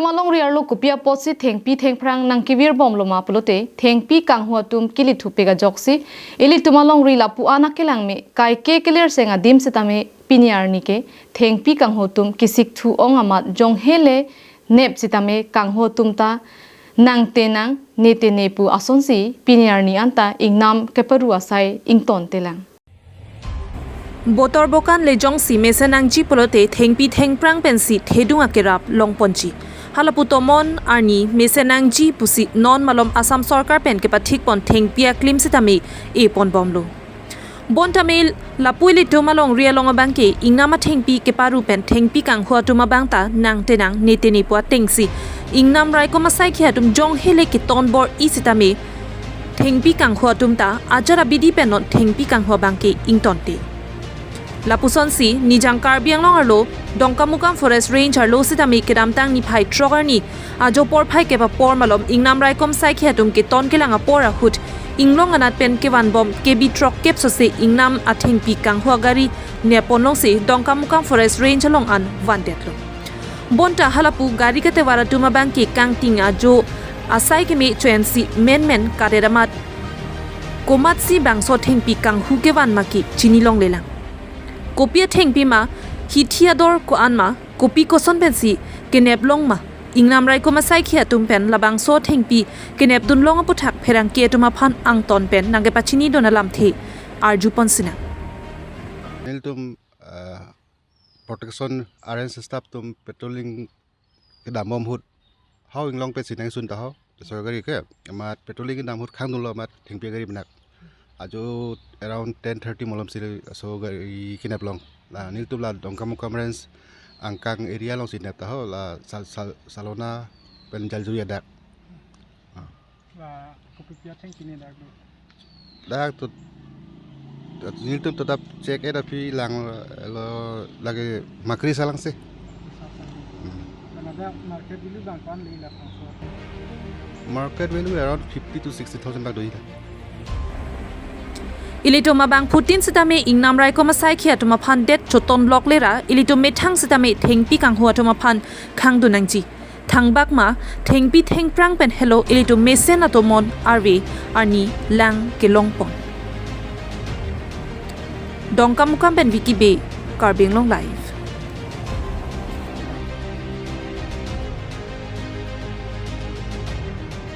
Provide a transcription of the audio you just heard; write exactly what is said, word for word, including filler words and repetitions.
Alongri arlo kopi apotsi thengpi thengphrang nangkevirbomloma pulote thengpi kanghu atum kelithup pega ajoksi ilitum alongri lapu-an akelangme kaike kelerseng adim sitame pini arni ke thengpi kanghu atum kesikthu ong amat jonghe le nep sitame kanghu atum ta nangte nang nete ne pu asonsi pini arni anta ingnam keparu asai ingtontelang. Botor bokan le jongsi mesen nangji pulote thengpi thengphrang pensi thedung akerap longponji. Halapu tomon arni mesen nangji pusi non malom Assam sorkar pen kepathikpon thengpi aklim sitame eponbomlo. Bonta mel lapu ilitum alongri along abangke ingnam athengpi keparu pen thengpi kanghu atum abang ta nangte nang nete ne pu atengsi ingnam raikom asaikhi atum jonghe le keton bor-i sitame thengpi kanghu atum ta ajat abidi pen non thengpi kanghu abangke ingtonte. Lapusonsi Nijang Karbi Anglong arlo Dongkamukam Forest Range arlo sitame kedamtang niphai throk arni ajo porphai kep apor malom ingnam raikom asaikhi atum keton kelang apor ahut inglong anat pen kevanbom kebi throk kep sose ingnam athengpi kanghu agari nepon longsi Dongkamukam Forest Range along an vandetlo. Bonta halapu gari katevar atum abangke kangting ajo asai keme choensi menmen kadet amat komatsi bangso thengpi kanghu kevan ma ke chinilonglelang. Kopi athengpi ma, hithi ador ko-an ma, kopi koson pensi kenep long ma, ingnam raikom asaikhi atum pen labangso thengpi kenepdun long aputhak pherangke atum aphan angton pen nangkepachinidun alamthe arjupon sinang. Nelitum, eh, protection R N staff atum patrolling kedambom ahut hau inglong pensi nangsun ta hau. Sorkari ke amat patrolling kedam ahut khangdunlo amat thengpi agari benak. Ajo around ten thirty malomsi laso gari kenep long. La nelitum la Dongkamukam Range angkang area alongsi nep ta hau, la Sal, Sal, Salona pen Jaljuri adak. La kopi athengpi ne dak do? Dak tu, tu nelitum tetap check-et aphi langlo, lake makri salangsi. Karena dak market value bang ko-an le la pangso? Market value around fifty to sixty thousand bak doji la. Ilitum abangphutin sitame ingnam raikom asaikhi atum aphan det choton loklera ilitum methang sitame thengpi kanghu atum aphan khangdun nangji. Thangbak ma, thengpi thengphrang pen helo ilitum mesen atomon arve arni lang kelongpon. Dongkamukam pen Vicky Bey, Karbi Anglong Live.